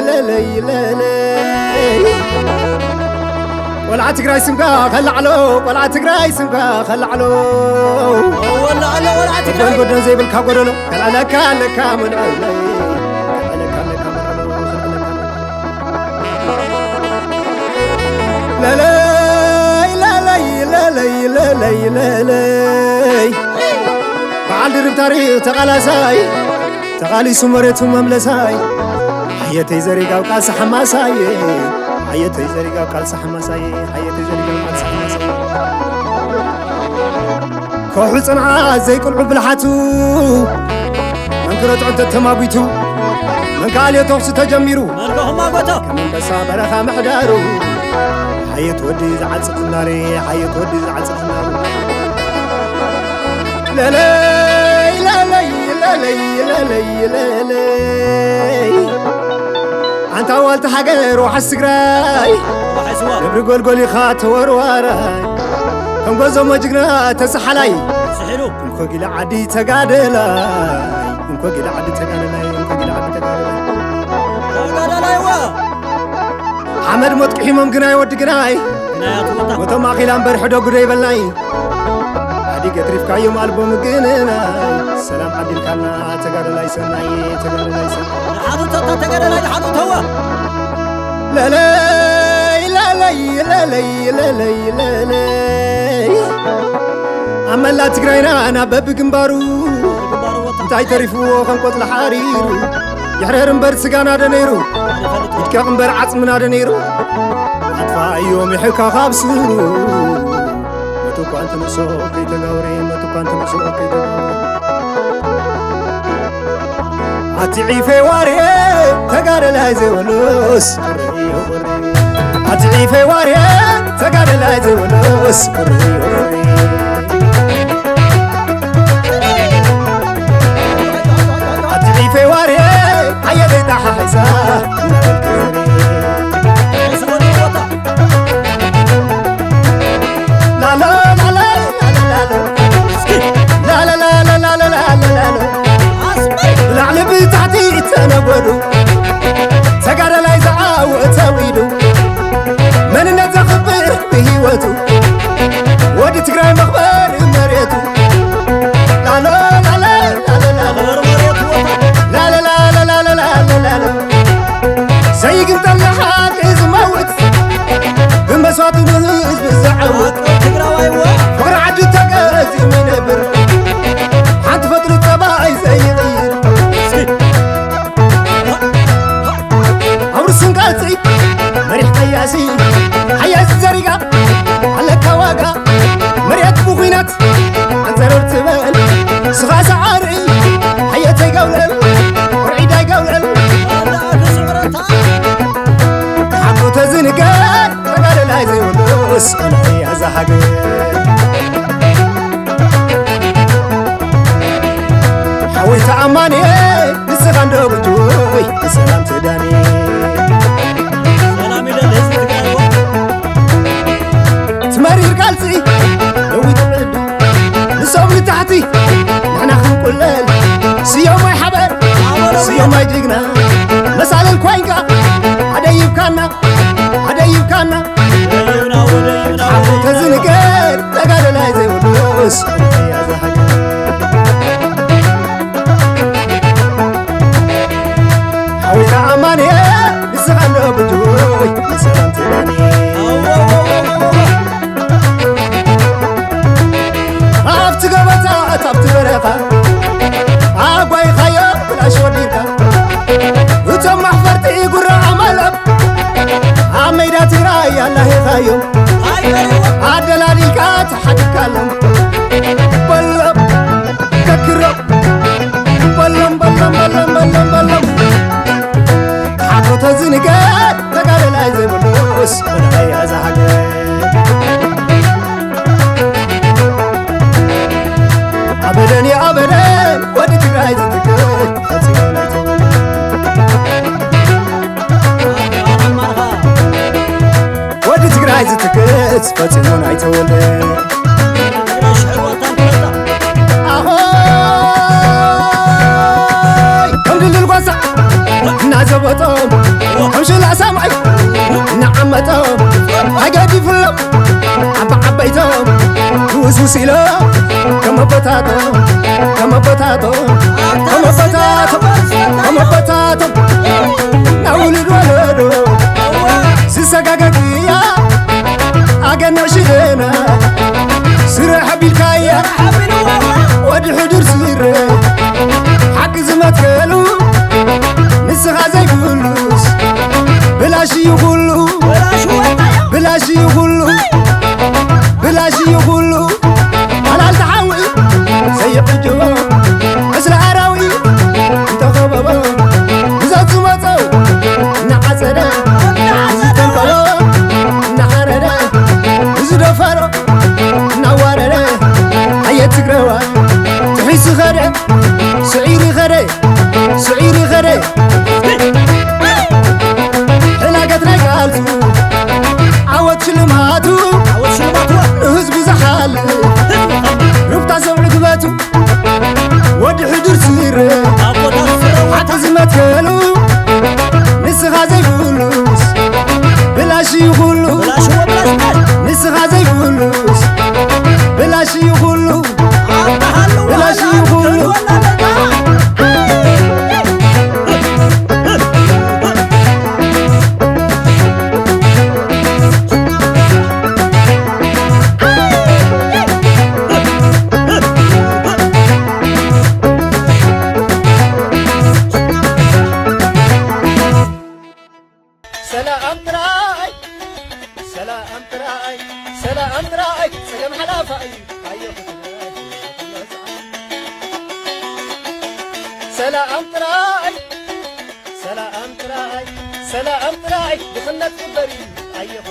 ለለይ ለለይ። ቆልዓ ትግራይ ስምካ ከላዕሎ፣ ቆልዓ ትግራይ ስምካ ከላዕሎ። ወላዕሎ ቆልዓ ትግራይ። ጎድን ጎድን ዘይብልካ ጎደሎ፣ ከልዕለካ ኣለካ መልዕለይ። ከልዕለካ ኣለካ መልዕሎ፣ ከልዕለካ ኣለካ። ለለይ ለለይ ለለይ ለለይ ለለይ። በዓል ድርብ ታሪኽ ተቓላሳይ፣ ተቓሊሱ መሬቱ መምለሳይ። ሓየተይ ዘሪጋብ ቃልሲ ሓማሳይ፣ ሓየተይ ዘሪጋብ ቃልሲ ሓማሳይ፣ ሓየተይ ዘሪጋብ ቃልሲ ሓማሳይ። ከውሒ ጽንዓት ዘይቅንዑ ብልሓቱ፣ መንክሮ ጽዕንተት ተማጒቱ፣ መንካልዮ ተኹሲ ተጀሚሩ። መርገኹም ኣጎቶ። ከም ኣንበሳ በረኻ ምሕዳሩ፣ ሓየት ወዲ ዝዓጽፍ ዝናሬ፣ ሓየት ወዲ ዝዓጽፍ ዝናሬ። ለለይ ለለይ ለለይ ለለይ ለለይ። ኣንታ ዋልታ ሃገር ወሓስ ትግራይ፣ ወሓስዋ። ነብሪ ጎልጎል ኢኻ ተወርዋራይ፣ ከም ጎዞሞ ጅግና ተሳሓላይ። ስሒሉ። እንኮ ጊላ ዓዲ ተጋደላይ፣ እንኮ ጊላ ዓዲ ተጋደላይ፣ እንኮ ጊላ ዓዲ ተጋደላይ። ተጋደላይዋ። ሓመድ ሞት ቅሒሞም ግናይ ወዲ ግናይ። ግናይ ኣትወታ። ሞቶም ኣኺላ እምበር ሕደጉ ዶ ይበልናይ። ኣዲ ገትሪፍካዮም ኣልቦ ምግንናይ። ሰላም ዓዲልካና ተጋደላይ ሰናይ፣ ተጋደላይ ሰናይ። ንሓዱ ተታ ተጋደላይ ንሓዱ ተዋ። ለለይ ለለይ ለለይ ለለይ ለለይ። ኣብ መላእ ትግራይና ናብ በብግንባሩ፣ ግንባሩ ወታ። እንታይ ተሪፍዎ ከም ቆጽሊ ሓሪሩ። ይሕረር እምበር ስጋና ዶ ነይሩ፣ ይድቀቕ እምበር ዓጽምና ዶ ነይሩ። ኣጥፋእዮ ምሕካ ካብ ስሩ። መቱ እኳ እንትንሶ ከይተጋውረ፣ መቱ እኳ እንትንሶ ከይተጋውረ። ኣቲ ዒፌ ዋርየ ተጋደላይ ዘይብሉስ፣ ኣቲ ዒፌ ዋርየ ተጋደላይ ዘይብሉስ፣ ኣቲ ዒፌ ዋርየ ሓየለይ ተሓሒዛ። ላሎ፣ ላሎ፣ ላሎ፣ ላሎ። ላሎ፣ ላሎ፣ ላሎ፣ ላሎ፣ ላሎ። ብላዕሊ ብታሕቲ እተነጎዱ ተጋዳላይ ዝዓወተ ውዒሉ መንነት ዘኽብር ብህይወቱ ወዲ ትግራይ መኽበሪ መሬቱ። ላሎ፣ ላሎ፣ ላሎ፣ ላሎ። ላሎ፣ ላሎ፣ ላሎ፣ ላሎ፣ ላሎ። ዘይግምጠል ንሓቂ ዝመውት ብመስዋእቱ ንህዝቢ ዘዐውት ትግራዋይ ዋ። ፍቕሪ ዓዲ ተገዚሙ ይነብር ሓንቲ ፈጥሪ ጠባይ ዘይቕይር። ኣብ ርስን ቃልሲ መሪሕ ቀያሲ ሓያሲ ዘሪጋ ኣለካ ዋጋ መሬት ብኹናት ኣንጸረር ትበል ስኻ ሰዓሪ ሓየተይ ገብለል ወርዒዳይ ገብለል ሓጎተ ዝንገር ተጋደላይ ዘይብሉስ ኣዛ ሃገር ሓወይ ተኣማንየ ንስኻ እንዶ ብጁይ ብሰላም ትዳኒ ሰላም ይደል ህዝቢ ትግራይ። ትመሪር ቃልሲ ነዊት ቅዱ ንሶም ንታሕቲ ንሕና ክንቁለል ስዮማይ ሓበን ስዮማይ ጅግና መሳለል ኮይንካ ኣደይብካና ኣደይብካና ሓቦ ተዝንገር ተጋደላይ ዘይብሉስ እያ እዛ ሃገር። ሓወይ ኣማንኤል ንስኻ ኣሎ ብጁይ ንሰላም ትዳኒ ኣብቲ ገበታ ኣብቲ በረኻ ኣጓይኻዮ ብላሽ ወዲድካ እቶም ማሕፈርቲ ጉራ ኣመሎም ኣብ ሜዳ ትግራይ ኣላሂኻዮም ኣደላዲልካ ተሓዲግካሎም በሎም ከክሮም በሎም በሎም በሎም በሎም በሎም ሓቶ ተዝንገር ተጋደላይ ዘይብሉስ ወደላይ ኣዛ ሃገር ኣበደን የኣበደን ወዲ ትግራይ ዝትክል ፈፂሙ ኣይተወለደ ወዲ ትግራይ ዝትክስ ፈፂሙን ኣይተወልደ ኣሆይ ከም ድልድል ጓሳ እና ኣዘቦቶም ሕምሽላ ሰማይ እናዓመቶም ኣይገዲፍሎም ዓባ ዓበይቶም ውስውስ ኢሎም ከም ኣቦታቶም ከም ኣቦታቶም ከም ኣቦታቶም ከም ኣቦታቶም ናብ ውሉድ ወለዶ ዝሰጋገር ቅያ ኣገናዕ ሽደና ስራሕ ኣቢልካያ ወዲ ሕዱር ስረ ሓቂ ዝመትከሉ ንስኻ ዘይብሉስ ብላሽ እዩ ኩሉ ብላሽ እዩ ኩሉ ብላሽ እዩ ኩሉ ሓላል ተሓዊ ዘይዕጅቦ ዕስለ ኣራዊ እንተኸበቦ ብዛት ዝመፀው እናዓፀደ ዝተንከቦ እናሓረደ ዝደፈሮ እናዋረደ ኣየ ትግረዋ ትሒሱ ኸደ ስዒሩ ኸደ ስዒሩ ኸደ ሕላገት ናይ ቃልሱ ዓወት ሽልማቱ ንህዝቡ ዝሓልፍ ሩፍታ ሰብ ዕግበቱ ወዲ ሕዱር ስረ ሓቂ ዝመትከሉ ንስኻ ዘይብሉስ ብላሽ እዩ ኩሉ ንስኻ ዘይብሉስ ብላሽ እዩ ኩሉ ብላሽ እዩ ኩሉ ሰላም ጥራይ ሰላም ጥራይ ሰላም ጥራይ ጸገም ሓላፋ እዩ ኣየኹ ሰላም ጥራይ ሰላም ጥራይ ሰላም ጥራይ ድኽነት ክበር እዩ ኣየኹ